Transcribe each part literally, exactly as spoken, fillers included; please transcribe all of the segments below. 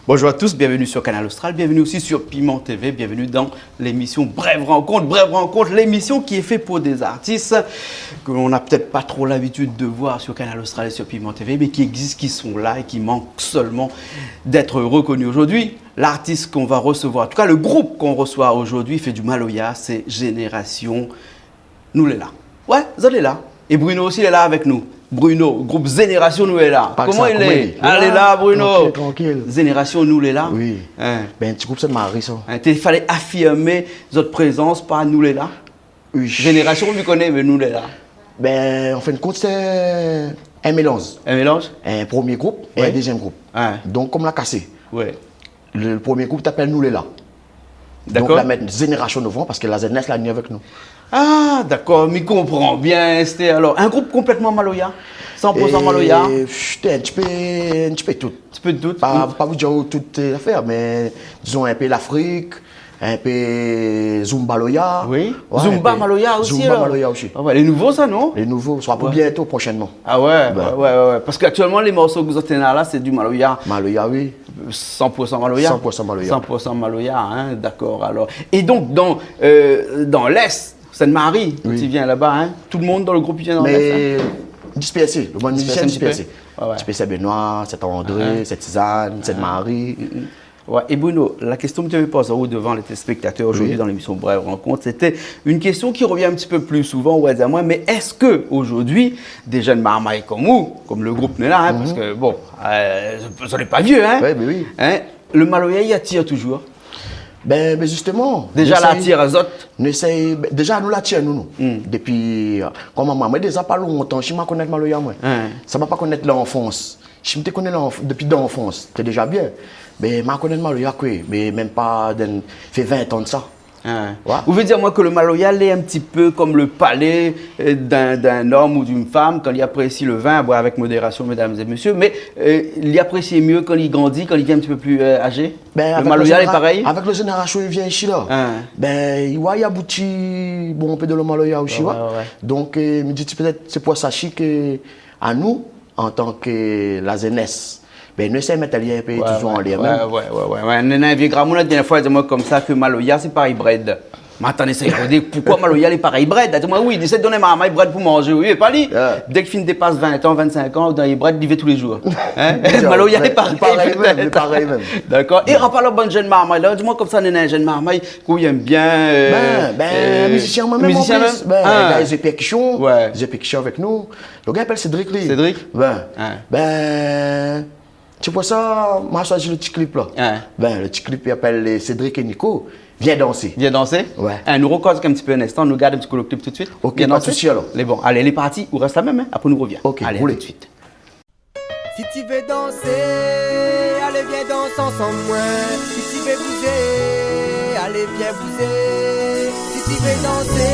Bonjour à tous, bienvenue sur Kanal Austral, bienvenue aussi sur Piment T V, bienvenue dans l'émission Brève Rencontre. Brève Rencontre, l'émission qui est faite pour des artistes que l'on n'a peut-être pas trop l'habitude de voir sur Kanal Austral et sur Piment T V, mais qui existent, qui sont là et qui manquent seulement d'être reconnus. Aujourd'hui, l'artiste qu'on va recevoir, en tout cas le groupe qu'on reçoit aujourd'hui, i fé du maloya, sé Génération Nou lé la. Ouais, zot lé la. É Bruno osi lé la avèk nou. Bruno, group Zénération Nou lé la. Koman i lé ? Koman i lé ? Alé la, Bruno. Trankil, trankil. Zénération Nou lé la. Oui. Hein. Bin, ti group Sint-Mari, sa. Hein, té falé afirmé zot prézans par Nou lé la. Oui. Zénération, ou koné, mé Nou lé la. Bin, an fin de kont, sé in mélanz. In mélanz ? In promié group é in dézièm group. Ouais. Donk, konm la kasé. Ouais. Le, le promié group té apèl Nou lé la. Dakor. Donk, la mèt Zénération Nou, parske la zénès la ni avèk nou. Ah, dakor, mi konpran bien, sété alor in group konplètman maloya, san pou san maloya. É, pff, té in ti pé, in ti pé tout. Ti pé tout. Pa, pa pou dir tout, euh, afèr, mé dizon in pé Lafrik, in pé zumba maloya. Oui. Ouais, zumba maloya osi, alor. Zumba maloya osi. Ah ouais, lé nouvo sa, non ? Lé nouvo, sra pou bientô, proshènman. Ah ouais, ouais, ouais, ouais. Parske aktièlman, lé morso ke zot néna la, sé du maloya. Maloya, oui. San pou san maloya ? San pou san maloya. San pou san maloya, hein, dakor, alor. É donk, dan, euh, dan l'Est, Sint-Mari, ou i vien laba, hein, tout le moun dan le group i vien dan l'Est, hein ? Mé dispèrsé, le bann mizisien dispèrsé. Dispèrsé in ti pé. Ouais, ouais. Dispèrsé Bénoi, Sint-André, Sint-Sizane, Sint-Mari. Ouais, é Bruno, la késtion ke mi té vé poz aou dovan lé téléspèktatèr zordi dan lémisyon Brève Rencontre, sété in késtion ki revien in ti pé pli souvan, ou va dir amoin, mé èske zordi, dé jenn marmay konm ou, konm le group nou lé la, hein, parske, bon, euh, zot lé pa vié, hein, le maloya i atir touzour. Bin, bin, zisteman, nou éséy, la atir azot. Nou éséy, bin, déza, nou la atir nou, nou. Dépi, euh, konm moin, moin déza pa lontan si ma konèt maloya, moin. Sa ma pa konèt lanfans. Si mi té koné lanf-, dépi lanfans, té déza bien. Mé ma konèt maloya, koué, mé mèm pa dan, fé vin tan de sa. Ah. Ouais. Ou vé dir amoin ke le maloya lé in ti pé konm le palé, euh, d'in, d'in om ou d'in fanm, kan li aprési le vin, bon, avèk modérasion, mesdames et messieurs, mé, euh, li aprési myé kan li grandi, kan li vien in ti pé pli, euh, azé. Bin, le maloya lé parèy ? Avèk le zénérasion i vien isi la. Bin, i voi, i abouti, bon, in pé dan le maloya osi, ouais, ouais. Donk, euh, mi di, pétèt, sé pou sa osi ke, anou, an tan ke la zénès, bin, nou éséy mèt ali in pé touzour anlèr mèm. Ouais, ouais, ouais, ouais. Néna in vié gramoun la di in foi, la di amoin konmsa ke maloya sé parèy brèd. Ma atann, éséy rodé, poukoi maloya lé parèy brèd ? La di amoin, oui, li éséy donn marmay brèd pou manzé, oui, é pa li. Dèk fine dépas vin tan, vin-sink an, dan lé brèd, li vé tou lé zour. Hein ? Maloya lé parèy mèm, lé parèy mèm. Dakor. É an parlan bann jenn marmay la, di amoin konmsa, néna in jenn marmay ke ou i èm bien, euh, bin, mizisien, moin mèm, an plis. Mizisien mèm ? Bin, li fé pèrkision, li fé pèrkision avèk nou. Le gars i apèl Cédric, li. Cédric ? Bin, bin, sé pou sa ma shoizi le ti klip la. Bin, le ti klip i apèl, euh, Cédric et Nico, Vien dansé. Vien dansé ? Ouais. Hein, nou rokoz in ti pé in instan, nou gard in ti kou le klip tout de suite. Ok, pa de sousi alor. Lé bon, alé, lé parti, ou rès la mèm, hein, apré nou revien. Ok, alé, roulé. Tout de suite. Si ti vé dansé, alé vien dans ansanm moin. Si ti vé bouzé, alé vien bouzé. Si ti vé dansé,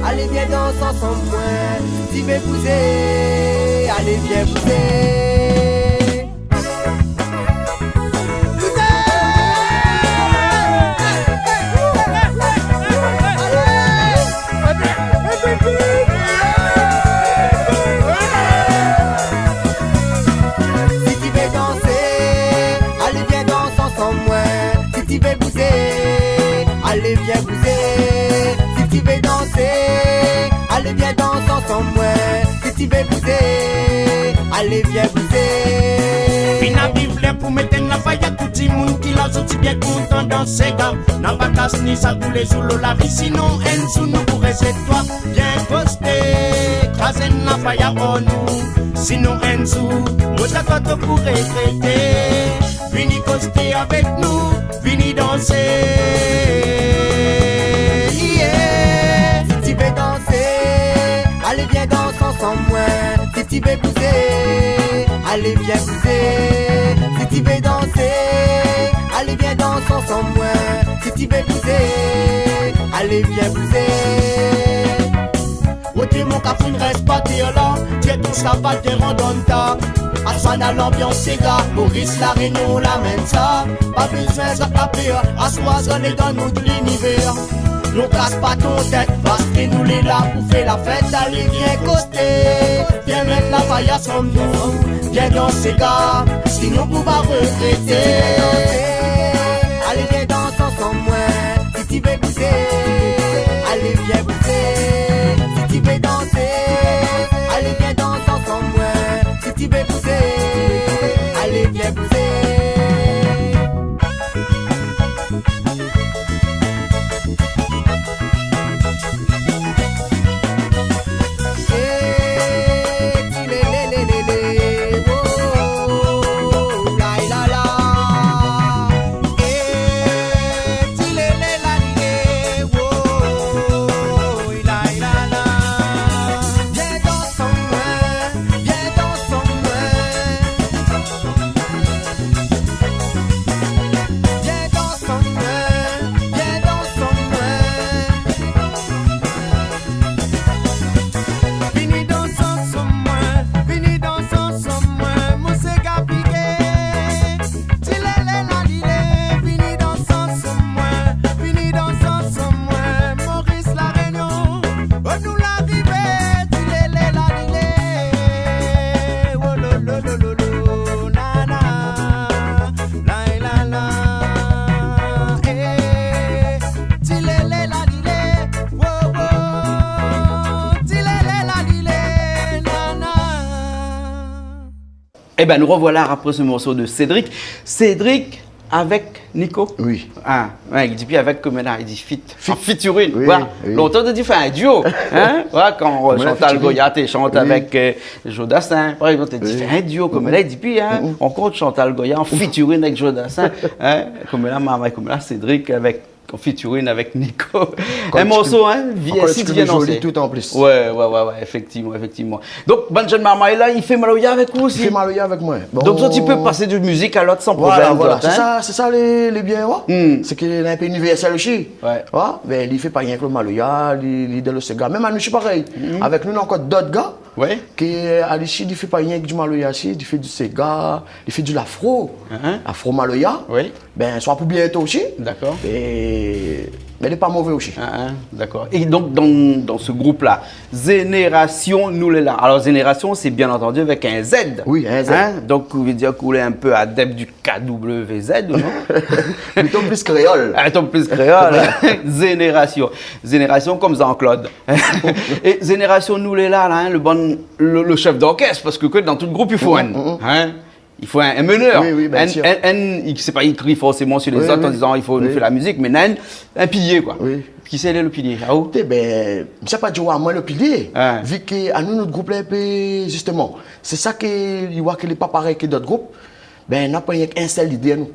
alé vien dans ansanm moin. Si ti vé bouzé, alé vien bouzé. Si ti vé dansé, alé vien dans ansanm moin. Si ti vé bouzé, alé vien bouzé. Si ti vé dansé, alé vien dans ansanm moin. Si ti vé bouzé, alé vien bouzé. Fine ariv lèr pou mèt in lafaya, tout timoun ki la, zot i bien kontan dansé, gars. Na pa kas ni sa tou lé zour lo la vi, sinon in zour nou pou rès toi. Vien kosté, kraz in lafaya an nou. Sinon in zour, moin sa pa to pou régrété. Vini kosté avèk nou, vini dansé. Yeah. Si ti vé dansé, alé vien dans ansanm moin. Si ti vé bouzé, alé vien bouzé. Si ti vé dansé, alé vien dans ansanm moin. Si ti vé bouzé, alé vien bouzé. Oté mon kafou, rès pa atèr la, ti tout sa va té randonta. Aswar na lanbians séga, Moris, La Rényon, la mèm sa. Pa bézoin zot la pèr, aswar zot lé dan nout linivèr. Nou kas pa ton tèt, parske nou lé la pou fé la fèt. Alé, vien kosté, vien mèt lafaya ansanm nou. Vien dansé, gars, sinon ou va régrété. Ében, nou rovoila apré se morso de Cédric. Cédric avèk Nico. Oui. Ah, ouais, i di pi avèk koméla, i di feat. Feat. An featuring. Oui, voilà. Oui. Lontan, té i di fé in duo. Hein ? Voilà, kan, euh, Chantal Goya té i shant avèk, euh, Jo Dassin, par égzanp, té i di fé in duo, koméla, i di pi, hein, ankor Chantal Goya an featuring avèk Jo Dassin. Hein ? Koméla, marmay, koméla, Cédric avèk an featuring avèk Nico. Ankor in ti morso, hein, ankor in ti pé pli zoli tout an plis. Ouais, ouais, ouais, ouais, éfèktivman, éfèktivman. Donk, bann jenn marmay la, i fé maloya avèk ou osi ? I fé maloya avèk moin. Donk, zot i pé pasé d'in mizik a lot san problèm, voilà, zot, hein ? Sé sa, sé sa lé, lé bien, ouais. Hmm. Sé ke lé in pé inivèrsèl osi. Ouais. Ouais, bin, li fé pa rienk lo maloya, li, li dan lo séga. Mèm Anouchi parèy. Hmm. Avèk nou, néna ankor dot gars. Ouais. Ke Alishid, li fé pa rienk di maloya, si, li fé di séga, li fé di lafro. Hein ? Afro maloya. Oui. Bin, sra pou bientô osi. D'accord. É, mé lé pa mové osi. Ah, hein, d'accord. Et donc, dans, dans ce groupe-là, Zénérasion Nou Lé La. Alors, Zénérasion, c'est bien entendu avec un Z. Oui, un Z. Hein ? Donc, ou vé dir ke ou lé in pé adèp du K W Z, ou non ? Plito plis kréol. Ah, plito plis kréol. Zénérasion. Zénérasion konm Jean-Claude. É Zénérasion Nou Lé La, la, hein, le bon, le, le chef d'orchestre, parce que, ke dan tout group, i fo in, hein, i fo in, in menèr. Oui, oui, bien sûr. In, in, in, i, sé pa i kri forséman sur les autres en disant, il faut nous faire la musique, mé néna in, in pilié, koi. Oui. Kisa lé le pilié ? Ah, ou ? Ében, mi sa pa di aou moin le pilié, vu ke anou, nout group la, in pé, zistoman, sé sa ke, i voi ke lé pa parèy ke dot group. Bin, na pa rienk in sèl lidèr, nou.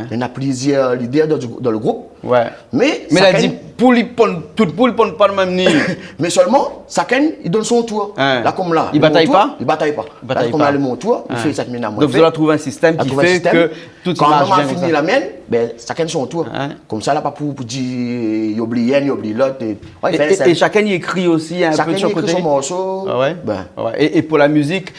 Néna plizièr lidèr dan, dan le group. Ouais. Mé la di, poul i ponn, tout poul i ponn pa dan mèm ni. Mé sèlman, shakinn i donn son tour. Hein. La, konm la, i batay pa ? I batay pa. La, konm la, lé mon tour, i fé sat mina, moin fé. Donk, zot la trouv in sistèm ki fé ke tout i marsh bien konmsa. Kan moin la fini la mienne, bin, shakinn son tour. Hein. Konmsa, la pa pou, pou di, i oubli inn, i oubli lot, é, ouais, i fé in sèl. É shakinn i ékri osi in pé de son koté. Shakinn i ékri son morso. Ah ouais ? Bin. Ah ouais. É, é pou la mizik,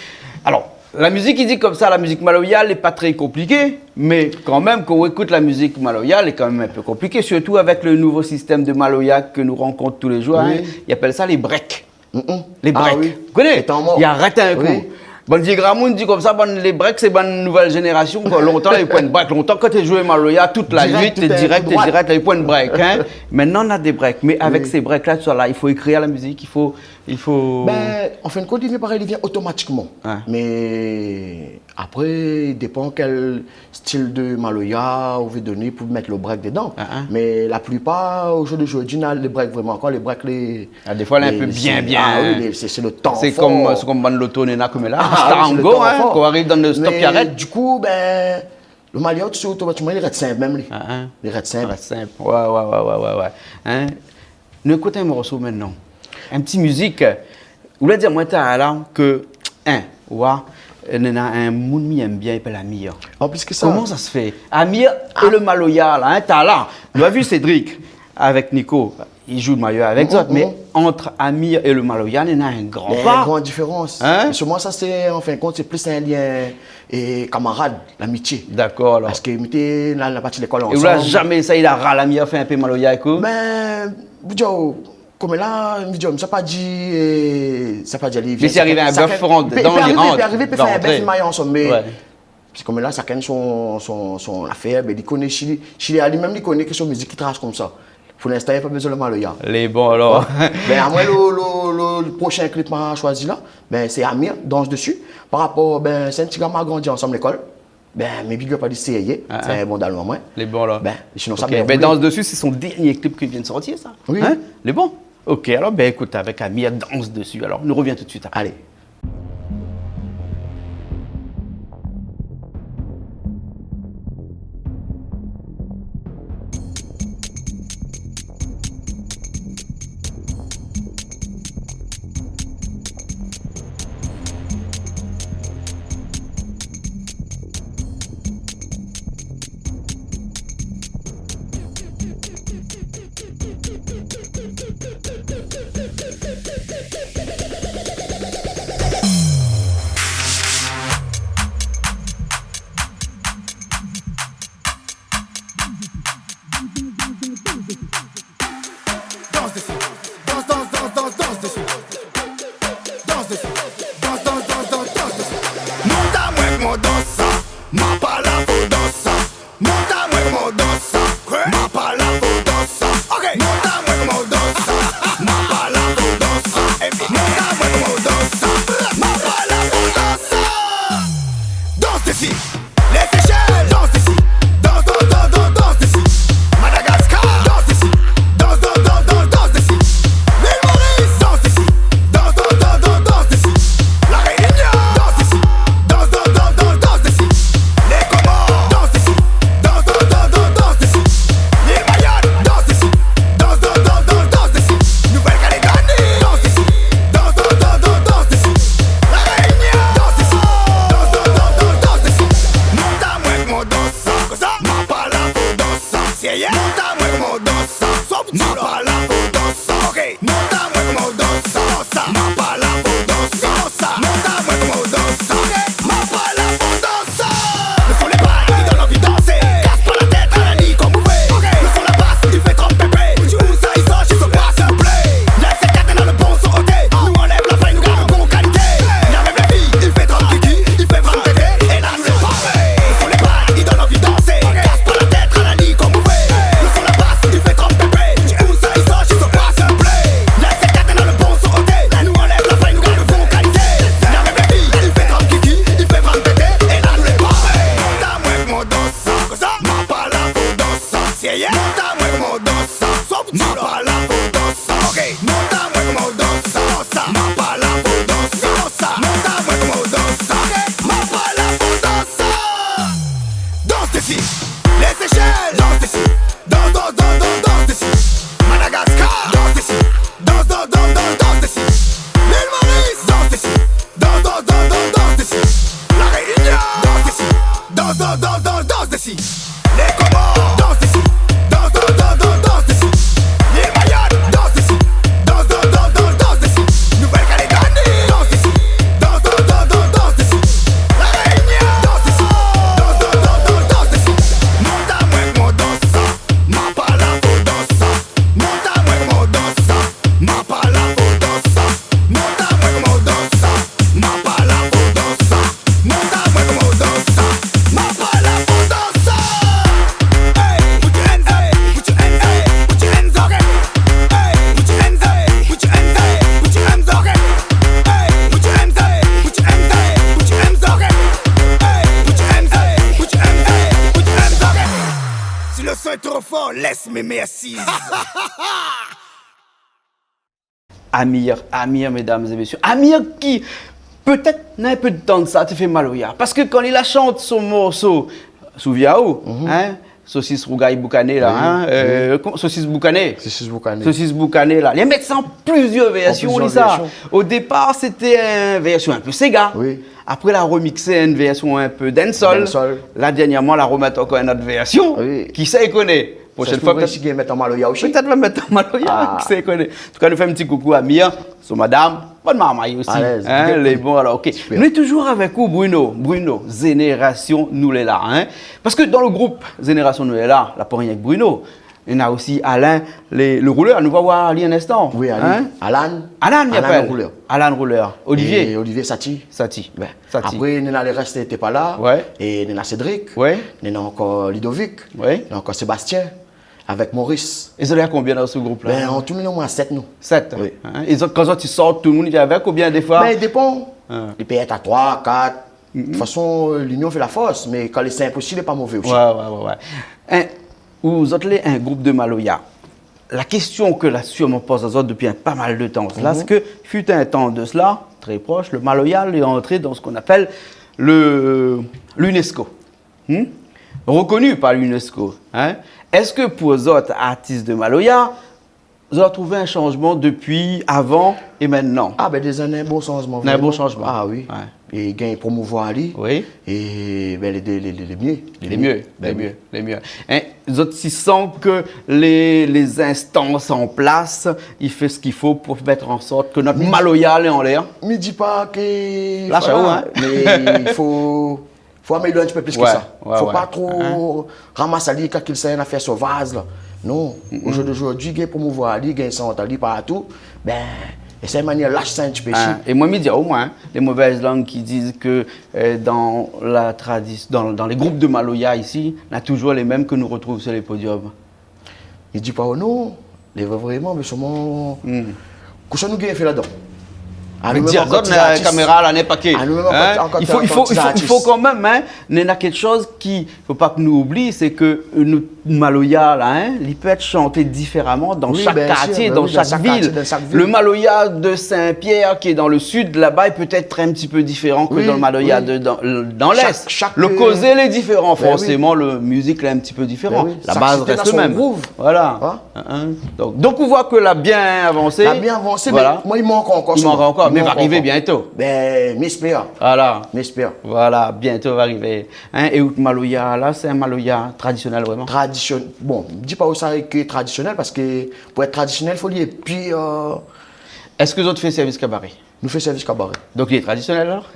alor, la mizik, i di konmsa, la mizik maloya, lé pa trè konpliké, mé kanmèm, kan ou ékout la mizik maloya, lé kanmèm in pé konpliké, sirtou avèk le nouvo sistèm de maloya ke nou rankont tou lé jour, hein. Oui. I apèl sa lé brèk. Mm, mm. Lé brèk. Ah oui. Ou koné ? Lé tan mor. I arèt in kou. Oui. Bann vié gramoun i di konmsa, bann, lé brèk, sé bann nouvèl zénérasion, koi. Lontan, lavé poin brèk. Lontan, kan té i zoué maloya, tout la nuit, té dirèk, té dirèk, lavé poin brèk, hein. Dirèk, tout la nuit. Mintnan, na dé brèk. Mé avèk sé brèk-la, tousa la, i fo ékrir la mizik, i fo I fo... Bin, an fin de kont, li vien parèy, li vien otomatikman. Ouais. Mé apré, i dépan kèl stil de maloya ou vé doné pou mèt lo brèk dedan. Ah, ah. Mé la plipar, o zour d'ozordi, na lé brèk vréman ankor, lé brèk lé... Ah, défoi, lé in pé bien, bien, hein. Ah oui, lé, sé, sé lo tan for. Sé konm, sé konm bann loto néna koméla. Ah oui, sé lo tan for. Tango, hein, kan ou ariv dan le stop, i arèt. Mé du kou, bin, lo maloya, otomatikman, li rès sinp mèm, li. Ah, ah. Li rès sinp. Rès sinp. Ouais, ouais, ouais. Hein ? Nou ékout in morso mintnan. In ti mizik. Ou la di amoin talèr ke, hein, wa, néna in moun mi èm bien, i apèl Amir. An plis ke sa. Koman sa sé fé ? Amir é le maloya, la, hein, talèr. Nou la vi Cédric avèk Nico, i zoué maloya avèk zot, mé ant Amir é le maloya, néna in gran pa. Néna in gran diférans. Hein ? Mé sirman, sa sé, an fin de kont, sé plis in lien é kamarad, lamitié. Dakor, alor. Parske mi té, nou la, nou la parti lékol ansanm. É ou la zamé éséy la ral Amir fé in pé maloya avèk ou ? Bin, mi di aou, koméla, mi di aou, sa pa di, euh, sa pa di, alé, vien. Mé si ariv in bèf, i pé, i pé arivé, i pé fé in bèf, i may ansanm, mé... Ouais. Sé koméla, shakinn son, son, son afèr, bin, li koné, si li, si li, li mèm, li koné ke son mizik i tras konmsa. Pou linstan, li la pa bézoin lo maloya. Lé bon, alor. Ouais. Bin, amoin, lo, lo, lo, lo proshin klip ma shoizi la, bin, sé Amir, Danse dessus. Par rapor, bin, sé in ti gars ma grandi ansanm lékol. Bin, mi big up ali sérié. Ah, ah. Sé in bon dalon amoin. Lé bon, alor. Bin, sinon, sa... Ok, bin, Danse dessus, sé son dernié klip ki vien de sortir, sa. Oui. Hein ? Lé bon. Ok, alor, bin, ékout, avèk Amir, Danse dessus. Alor, nou rovien tout de suit apré. Alé. Dans dessus. Dans, dans, dans, dans, dans dessus. Dans dessus. Dans, dans, dans, dans, dans dessus. Mont amoin koman dans sa. Ma pa la pou dans sa. Mont amoin koman dans sa. Ma pa la pou dans sa. Ok. Mont amoin koman dans sa. Ma pa la pou dans sa. Épi mont amoin koman dans sa. Ma pa la pou dans sa. Ey, ey. Mont amoin koman ou dans sa. Swa ou di la. Ma pa la pou dans sa. Ok. Mont amoin koman ou dans sa. Ma pa la pou dans sa. Mont amoin koman ou dans sa. Ok. Ma pa la pou dans sa. Le son lé bad, i donn anvi dansé. Kas pa la tèt, alé kom ou vé. Ok. Le son la bas, i fé tranp pépé. Ou di ousa i sort, i sort pa, s'il vous plaît. Lèv sé tèt dan le bon son, ok. Nou anlèv la fay, nou gard le bon kalité. La mèm la vi, i fé tranp kiki, i fé tranp tété. É la nou lé paré. Le son lé bad, i donn anvi dansé. Kas pa la tèt, alé kom ou vé. Le son la bas, i fé tranp pépé. Ou di ousa i sort, i sort pa, s'il vous plaît. Lèv sé tèt dan le bon son, ok. Nou anlèv la fay, nou gard le bon kalité. La mèm la vi, i fé tranp kiki, i fé tranp tété. É la nou lé paré. Mont amoin koman ou dans sa. Kosa? Ma pa la pou dans sa. Sérieux? Mont amoin koman ou dans sa. Swa ou di la. Ma pa la pou dans sa. Ok. Mont amoin koman ou dans sa. Ma pa la pou dans sa. Mont amoin koman ou dans sa. Ok. Ma pa la pou dans sa. Dans dési. Les Seychelles. Dans dési. Dans, dans, dans, dans, dans dési. Madagascar. Dans dési. Dans, dans, dans, dans, dans dési. L'île Maurice. Dans dési. Dans, dans, dans, dans, dans dési. La Réunion. Dans dési. Dans, dans, dans, dans, dans dési. Les Comores, dans dési. Dans, dans, dans, dans, dans dési. L'île Mayotte, dans dési. Dans, dans, dans, dans, dans dési. Nouvelle-Calédonie, dans dési. Dans, dans, dans, dans, dans dési. La Réunion, dans dési. Dans, dans, dans, dans, dans dési. Mont amoin koman ou dans sa. Ma pa la pou dans sa. Mont amoin koman ou dans sa. Ma pa la pou dans sa. Mont amoin koman ou dans sa. Ma pa la pou dans sa. Mont amoin koman ou dans sa. Ma pa la pou dans sa. Hey, put your hands up, put your hands up, put your hands up. Hey, put your hands up, put your hands up, put your hands up. Hey, put your hands up, put your hands up, put your hands up. Hey, put your hands up, put your hands up, put your hands up. Si le son lé tro for, lès mémé asiz. Amir, Amir, mesdames et messieurs. Amir ki, pétèt, na in pé de tan de sa, té fé maloya. Parske kan li la shant son morso, souvien aou, hin, Sosis rougay boukané la, hin, euh, kon-, sosis boukané. Sosis boukané. Sosis boukané la. Li la mèt sa an plizièr vèrsion, li sa. An plizièr vèrsion. O dépar, sété in vèrsion in pé séga. Oui. Apré, la remixé in vèrsion in pé dancehall. Dancehall. La, dèrnièrman, la remèt ankor in ot vèrsion. Oui. Kisa i koné ? Proshèn foi, pétèt, si i mèt an maloya osi. Pétèt va mèt an maloya, kisa i koné. An tou ka, nou fé in ti koukou a Amir, son madam, bone marmay osi. Alèz, hin, big up. Lé bon, alor, ok. Super. Nou lé toujour avèk ou, Bruno. Bruno, Zénérasion Nou Lé La, hin. Parske dan le group Zénérasion Nou Lé La, la pa rienk Bruno. Néna osi Alain, le, le roulèr. Nou va voir ali in instan. Oui, ali. Hin ? Alan. Alan, li apèl. Alan le roulèr. Alan roulèr. Olivier. É Olivier Saty. Saty. Bin, Saty. Apré, néna le rès té pa la. Ouais. É néna Cédric. Ouais. Néna ankor Ludovic. Ouais. Néna ankor Sébastien. Avèk Maurice. É zot lé a konbien dan se group la ? Bin, an tou, nou lé omwin sèt, nou. Sèt. Oui. Hin ? É zot, kan zot i sort, tout le moun i vien avèk oubien défoi ? Bin, i dépan. Ah. I pé èt a troi, kat. De tout fason, euh, l'union fait la force, mé kan lé sinp osi, lé pa mové osi. Ouais, ouais, ouais, ouais. Hin, ou zot lé in group de maloya. La késtion ke la sirman poz azot dopi in pa mal de tan, sé la, sé ke fut in tan de sela, trè prosh, le maloya lé antré dan se k'on apèl le, l'UNESCO. Hmm ? Rekoni par l'UNESCO, hin. Èske pou zot, artis de maloya, zot la trouv in shanjman dopi avan é mintnan ? Ah, bin, déza, néna in bon shanjman, vréman. Néna in bon shanjman. Ah oui. Ouais. É gingn promouvoir ali. Oui. É, bin, lé, lé, lé, lé mié. Lé mié, lé mié, lé mié. Bin oui. Hin, zot i san ke lé, lé zinstans an plas, i fé sak i fo pou mèt an sort ke nout maloya lé anlèr. Mi di pa ke, voilà, hin. Mé i fo Fo amélior in ti pé plis ke sa. Ouais, ouais. Fo pa tro ramas ali, kalkil sa in afèr sovaz la. Non, o zour d'ozordi, gingn promouvoir ali, gingn sant ali partou. Bin, éséy manièr lash sa in ti pé isi. É moin, mi di, omwin, lé mové lang ki di ke, euh, dan la tradi-, dan, dan lé group de maloya isi, na toujour lé mèm ke nou retrouv sur lé podium. Mi di pa o non, lé vré vréman, mé solman, kosa nou gingn fé ladan ? Mé di azot, na kaméra la, na paké. Hin ? I fo, i fo, i fo, i fo kanmèm, hin, néna kékshoz ki, fo pa ke nou oubli, sé ke, euh, nout maloya la, hin, li pé èt shanté diféraman dan shak kartié, dan shak vil. Oui, bien sûr, bin oui, dan shak kartié, dan shak vil. Le maloya de Saint-Pierre ki lé dan le sud, laba, li pé èt in ti pé diféran ke dan le maloya de, dan, dan l'Est. Shak, shak, euh, le kozé lé diféran, forséman, le mizik lé in ti pé diféran. Bin oui. La baz i rès le mèm. Shak sité na son groove. Voilà. Hin ? Hin, hin. Donk, donk, ou voi ke la bien avansé. La bien avansé, mé moin, i mank ankor. I mank ankor. Mé va arivé bientôt. Bin, mi éspèr. Voilà. Mi éspèr. Voilà, bientôt va arivé. Hein, é out maloya la, sé in maloya tradisionèl vréman ? Tradision-, bon, di pa ou sa ke tradisionèl, parske pou èt tradisionèl, fo li lé pir, euh. Èske zot i fé sèrvis kabaré ? Nou fé sèrvis kabaré. Donk li lé tradisionèl alor ?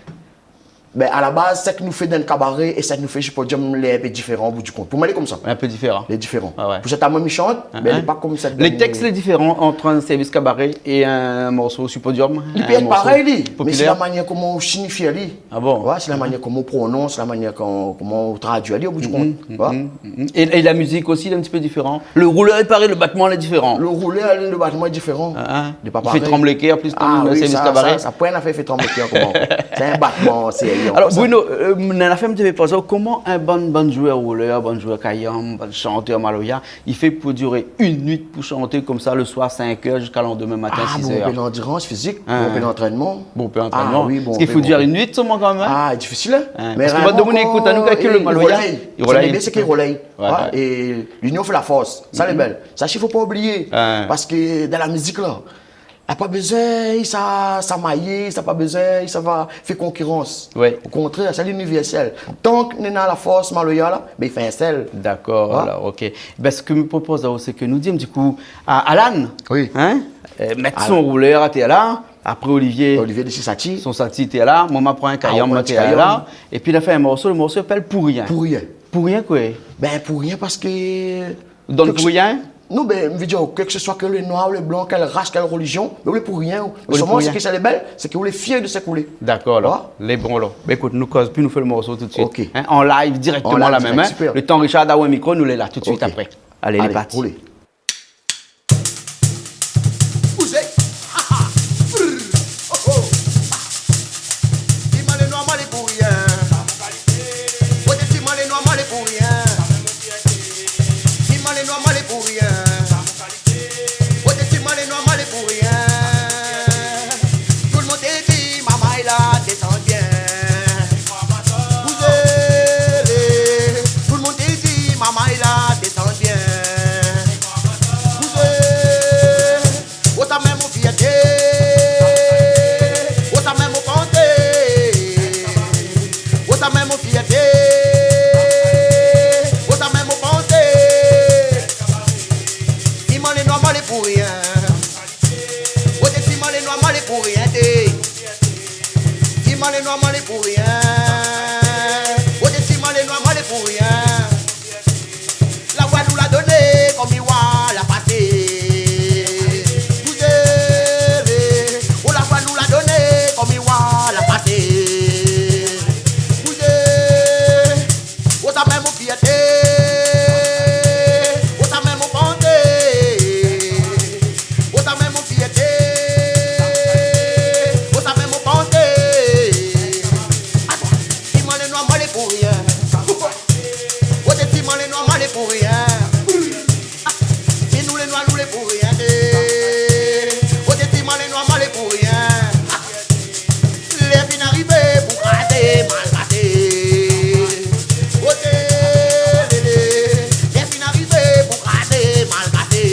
Bin, a la baz, sak nou fé dan kabaré é sak nou fé si podiom, lé in pé diféran o bout di kont. Pou moin, lé konmsa. In pé diféran. Lé diféran. Ah ouais. Pou sèt amoin mi shant, mé lé pa konm sèt... Lé tèks lé diféran ant in sèrvis kabaré é in morso si podiom, in morso popilèr. Li pé èt parèy, li, mé sé la manièr koman ou signifi ali. Ah bon ? Ouais, sé la manièr koman ou prononse, la manièr koman, koman ou tradui ali o bout di kont. Mhm, mhm. É, é la mizik osi, lé in ti pé diféran. Le roulèr, i paré, le batman lé diféran. Le roulèr, le batman lé diféran. Ah, ah. Lé pa parèy. I fé tranb lé kèr plis dan in sèrvis kabaré. Ah oui, sa, sa, sa, poin nafèr i fé tranb lé kèr koman. Sé in batman, sé... Alors, Bruno, euh, néna in nafèr mi té vé poz aou, koman in bann, bann zouèr roulèr, bann zouèr kayanm, bann shantèr maloya, i fé pou dir in nuit pou shanté konmsa le soir, sink èr ziska landomin matin, sizèr ? Ah, bon, pé landirans fizik, bon, pé lantrènman. Bon, pé lantrènman. Ah oui, bon, pé bon. Parske i fo dir in nuit solman kan mèm, hein ? Ah, difisil, hein ? Mé parske bann demoun i ékout anou, kalkil le maloya, i rolèy. Sé lé bèl, sé ke rolèy. Ouais, ouais. É l'union fait la force. Sa lé bèl. Sa, i fo pa oublié. Parske dan la mizik la, la pa bezoin sa, sa mayé, sa pa bezoin sa va fé konkirans. Ouais. O kontrèr, sa lé inivèrsèl. Tank néna la fors maloya la, bin i fé in sèl. Dakor, alor, OK. Bin, sak mi propoz la, sé ke nou di in ti kou a Alan, hein, euh, mèt son roulèr atèr la, apré Olivier, Olivier dé si sati, son sati atèr la, moin ma pran in kayanm atèr la, épi la fé in morso, le morso i apèl Pou rien. Pou rien. Pou rien koué ? Bin, pou rien parske Donn pou rien ? Non, bin, mi vé dir, kèlkeswa ke lé noir, lé blan, kèl ras, kèl relizion, bin ou lé pou rien. Ou lé pou rien. Solman, sak lé bèl, sé ke ou lé fièr de sak ou lé. Dakor, alor. Lé bon, alor. Bin, ékout, nou koz pi, nou fé le morso tout de suit. OK. Hein, an live, dirèkteman la mèm, hein. An live dirèk, super. Le tan Richard i aou in mikro, nou lé la tout de suit apré. OK. Alé, lé parti. Bouzé. Ha, ha. Brr. Oh, oh. Ti mal é noir, mal é pou rien. Koté ti mal é noir, mal é pou rien. Ti mal é noir, mal é pou rien. Koté ti mal é noir, mal é pou rien. Tout le monde té di, marmay la désann bien. Bouzé. Tout le monde té di, marmay la désann bien. Bouzé. Ou sa mèm mon fièrté. Ou sa mèm mon panté. Ou sa mèm mon fièrté. Ou sa mèm mon panté. Ti mal é noir, mal é pou rien. Koté ti mal é noir, mal é pou rien, té. Ti mal é noir, mal é pou rien. Koté ti mal é noir, mal é pou rien. La foi nou la doné, konm i oi la pasé. Bouzé. Oh, la foi nou la doné, konm i oi la pasé. Bouzé. Ou sa mèm mon fièrté. Ou sa mèm mon panté. Ou sa mèm mon fièrté. Ou sa mèm mon panté. Atann, ti mal é noir, mal é pou rien. Koté ti mal é noir, mal é pou rien. Ah, si nou lé noir, nou lé pou rien, té. Koté ti mal é noir, mal é pou rien. Ah, lèr fine arivé pou krazé, malkasé. Koté lé, lé, lèr fine arivé pou krazé, malkasé.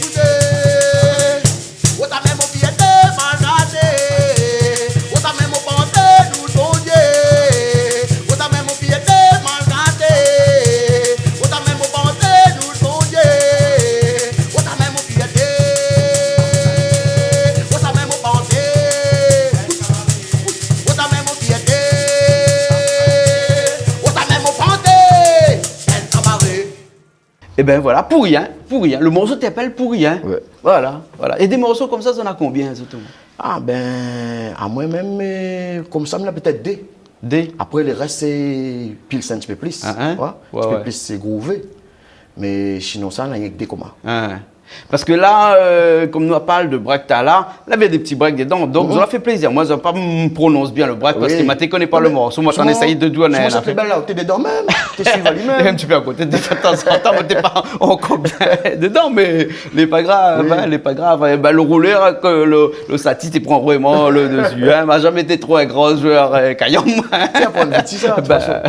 Koté Ou sa mèm mon fièrté, malkasé. Ou sa mèm mon panté, nou Bondié. Ou sa mèm mon fièrté, malkasé. Ou sa mèm mon panté, nou Bondié. Ou sa mèm mon fièrté. Ou sa mèm mon panté. Ou sa mèm mon fièrté. Ou sa mèm mon panté. Èl kabaré. Ében voilà, Pou rien, Pou rien. Le morso té i apèl Pou rien. Ouais. Voilà, voilà. É dé morso konmsa, zot néna konbien, zot ? Ah bin, amoin mèm, euh, konmsa, mi néna pétèt dé. Dé ? Apré, le rès, sé pilsé in ti pé plis. Ah, hein ? Ouais, ouais, in ti pé plis, sé grouvé. Mé sinonsa, néna rienk dé konmsa. Ah. Parske la, euh, konm nou la parl de break talèr, la, navé dé ti break dedan. Donk, sa la fé plézir. Moin, sa pa m prononse bien le break parske moin té koné pa le morso. Moin té antrinn éséy de douané, la. Mé sé bèl la, ou té dedan mèm, té suiv ali mèm. In ti pé a koté, défoi, tanzantan, mé té pa ankor bien dedan, mé lé pa grav, hein, lé pa grav. Ében, le roulèr, ke le, le sati té pran vréman le desi, hein. Ma zamé été tro in gran zouèr, euh, kayanm. Ti aprann vit sa, de tout fason.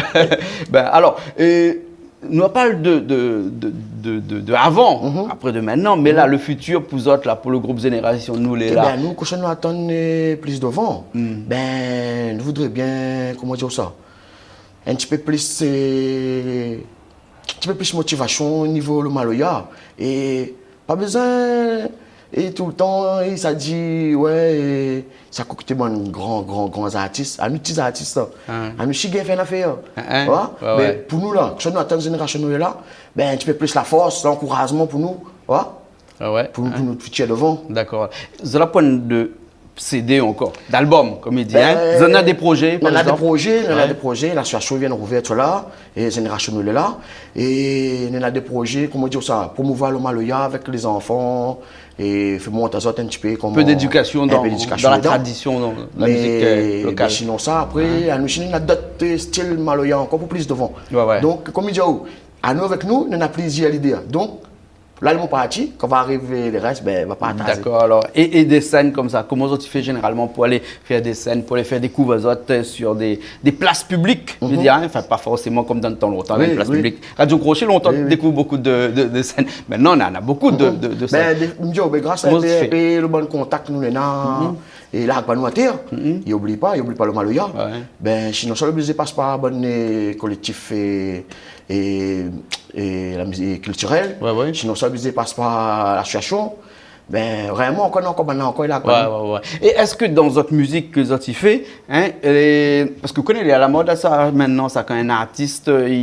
Bin, alor, euh, Nou la parl de, de, de, de, de, de avan, apré de mintnan, mé la, le fitir pou zot la, pou le group Zénérasion Nou Lé La. Ébin, nou, kosa nou atann, euh, plis dovan, bin, nou voudré bien, koman dir sa, in ti pé plis, euh, in ti pé plis motivasion o nivo le maloya. É pa bezoin, é toultan, é sa di, wé, é sa kokté bann gran, gran, gran artis. Anou ti artis la. Anou si gingn fé in afèr. Mé pou nou la, kosa nou atann Zénérasion Nou Lé La, bin, in ti pé plis la fors, lankourazman pou nou. Pou nou, pou nout fitir dovan. Dakor. Zot la pwin de CD ankor, d'album, kom i di, in. Zot na dé projé, par égzanp ? Bin, nou na dé projé, nou na dé projé, lasosiasion i vien rouvèr, tousala, é Zénérasion Nou Lé La. É nou na dé projé, koman dir sa, promouvoir le maloya avèk lé zanfan, é fé mont azot in ti pé koman, in pé d'édikasion dan, dan la tradision, dan la mizik, euh, lokal. Mé sinon sa, apré, anou, sinon, nou na dot, euh, stil maloya ankor pou plis dovan. Donk, kom i di, anou, avèk nou, nou na plizièr lidé. Donk, la, lé mon parti, kan va arivé le rès, bin, va partazé. Dakor, alor. É, é dé sèn konmsa, koman zot i fé zénéralman pou alé fé dé sèn, pou alé fé dékouv azot, euh, sur dé, dé plas piblik, mi vé dir, in, anfin, pa forséman kom dan tan lontan, in plas piblik. Radio Crochet, lontan, dékouv bonpé de, de, de sèn. Mintnan, na, na bonpé de, de, de sèn. Bin, dé, mi di, bin, gras a in pé, in pé le bann kontak nou néna, é la, bann nou atèr, i oubli pa, i oubli pa le maloya. Bin, sinon sa, lé oblizé pas par bann, euh, kolektif, euh, é, é la mizik kiltirèl. Sinon sa, oblizé pas par lasosiasion. Bin, vréman, ankor, ankor, bann ankor, la, ankor. É èske dan zot mizik ke zot i fé, in, é, parske ou koné, lé a la mod sa, mintnan, sa, kan in artis, euh, i,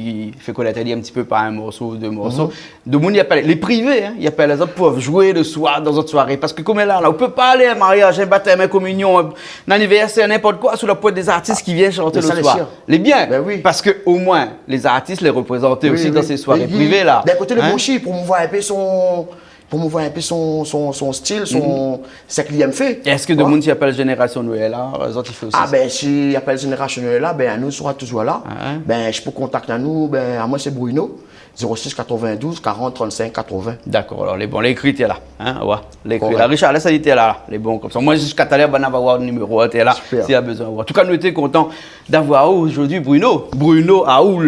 i fé konèt ali in ti pé par in morso ou dé morso, demoun i apèl, lé privé, in, i apèl azot pou zoué le soir dan zot soiré. Parske koméla, la, ou pé pa alé in mariaz, in batèm, in kominion, in anivèrsèr, ninport koi, sou la po dé artis ki vien shanté le soir. Lé bien, parske omoin, lé artis lé reprézanté osi dan sé soiré privé la. D'in koté, lé bon osi, promouvoir in pé son, promouvoir in pé son, son, son stil, son, sak li èm fé. É èske demoun i apèl Zénérasion Nou Lé La, zot i fé osi sa ? A bin, si i apèl Zénérasion Nou Lé La, bin, anou sra touzour la. Bin, si pou kontakt anou, bin, amoin sé Bruno, zéro six quatre-vingt-douze quarante trente-cinq quatre-vingts. Dakor, alor, lé bon, lé ékri, té la, in, wé, lé ékri. La, Richard, lès ali, té la, lé bon, konmsa. Moin, ziska talèr, banna va voir le niméro, té la, si na bezoin. An tou ka, nou lété kontan d'avoir aou zordi, Bruno. Bruno, aou,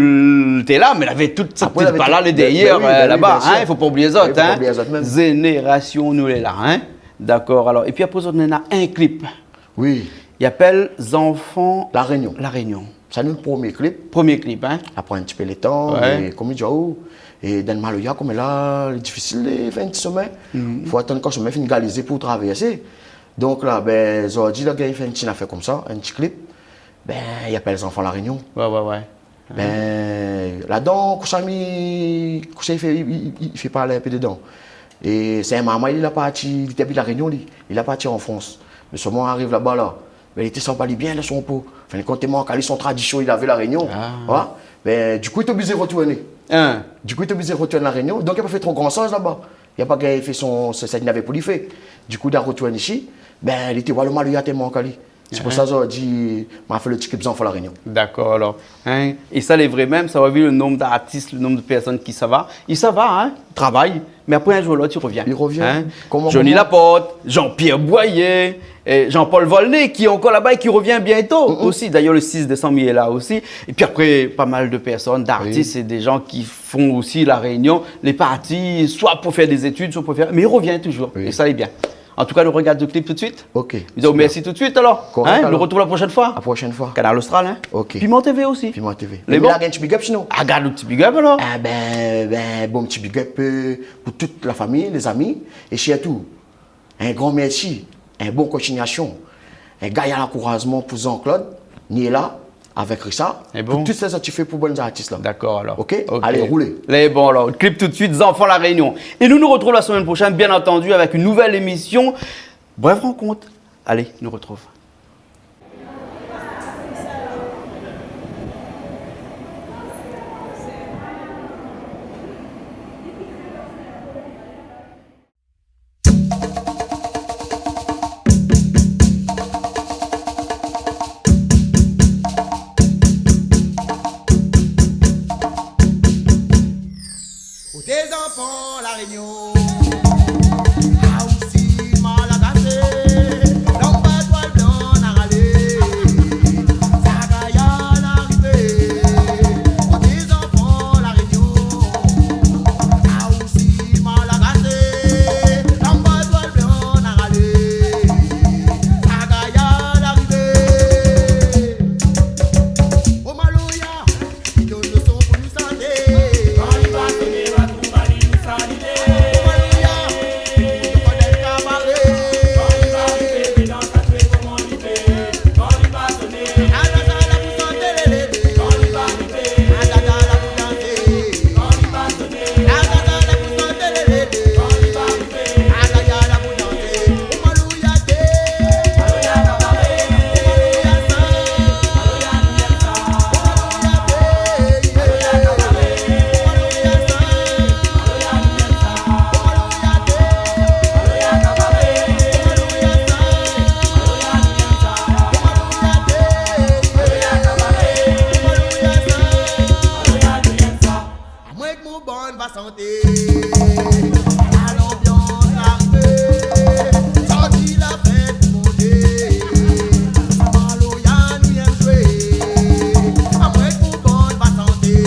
té la, mé lavé tout sèt ti pala, lé dèrièr, laba, in, i fo pa oublié zot, in. Zénérasion Nou Lé La, in. Dakor, alor. Épi apré, zot néna in klip. Wi. I apèl Zanfan La Rényon. La Rényon. Sa nou promié klip. Promié klip, in. Apré in ti pé le tan, mé kom mi di aou, é dan le maloya, koméla, lé difisil de fé in ti somin. Fo atann kan somin fine galizé pou travèrsé. Donk la, bin, zordi la, gingn fé in ti nafèr konmsa, in ti klip. Bin, i apèl Zanfan La Rényon. Wé, wé, wé. Bin, ladan, kosa mi, kosa i fé, i, i, i fé parl in pé dedan. É sé in marmay, li la parti, li té abit La Rényon, li, li la parti an Frans. Mé solman, ariv laba la, bin, li té san pa li bien dan son po. Anfin, li konté mank ali son tradision, li lavé La Rényon. Wé. Bin, dikou, li té oblizé rotourné. Dikou, li té oblizé rotourn La Rényon. Donk, li la pa fé tro gran shoz laba. Li la pa gingn fé son, sa, sa li navé pou li fé. Dikou, li la rotourn isi. Bin, li té, wé, le maloya té mank ali. Sé pou sa zordi ma fé le ti klip Zanfan La Rényon. Dakor, alor. In, é sa lé vré mèm, sa va vi le nonb d'artis, le nonb de pèrsone ki sava. I sava, in, travay, mé apré, in zour ou lot, i rovien. I rovien. Koman, Johnny Laporte, Jean-Pierre Boyer, é Jean-Paul Volnay, ki lé ankor laba é ki rovien biento osi. Dayèr, le six désanm, li lé la osi. Épi apré, pa mal de pèrsone, d'artis é de jan ki fé osi La Rényon, lé parti soi pou fé dé zétid, soi pou fé, mé i rovien touzour. É sa lé bien. An tou ka, nou rogard le klip tout suit. OK. Mèrsi tout suit, alor. Korèk, alor. Nou rotrouv la proshèn foi. La proshèn foi. Kanal Austral, in. OK. Piment TV osi. Piment TV. Lé bon. Mé la, gingn ti big up, sinon. A, gard out ti big up, alor. A bin, bin, bon ti big up, euh, pou tout la fami, lé zami, é sirtou, in gran mèrsi, in bon kontiniasion, in gayar ankourazman pou Jean-Claude, ni la, avèk Richard, pou tout sak zot i fé pou bann artis la. Dakor, alor. OK ? OK. Alé, roulé. Lé bon, alor. Klip tout suit, Zanfan La Rényon. É nou, nou rotrouv la semèn proshèn, bien antandi, avèk in nouvèl émision. Brèf rankont. Alé, nou rotrouv. Koté zanfan La Rényon, a osi Malagasy, lanba twal blan na ralé, sa gayar na rivé. Koté zanfan La La santé, la lanbians, larivé, sorti la fèt pou Bondié. Maloya nou yèm zoué, apré pou bann va santé.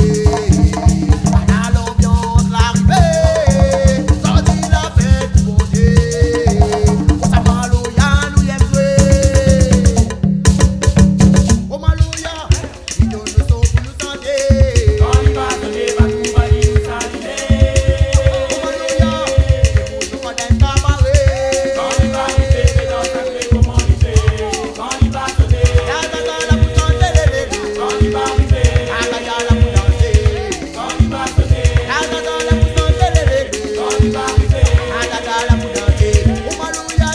La lanbians, larivé, sorti la fèt pou Bondié. Sa maloya nou yèm zoué. O maloya, li donn nou son pou nou santé. Kan li va soné, va tou va di nou sa li lé. O maloya, sé pou nou fwa dèn kabaré. Kan li va rivé, sé dan sa fé koman li fé. Kan li va soné. La, la, la, la pou santé, lé, lé, lé. Kan li va rivé. La, la, la, la pou dansé. Kan li va soné. La, la, la, la pou santé, lé, lé, lé. Kan li va rivé. La, la, la, la pou dansé. O maloya,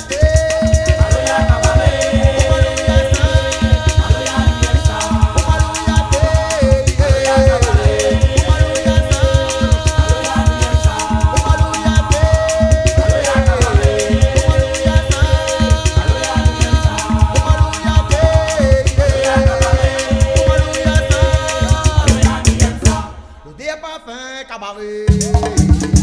Lo dé pa fin kabaré.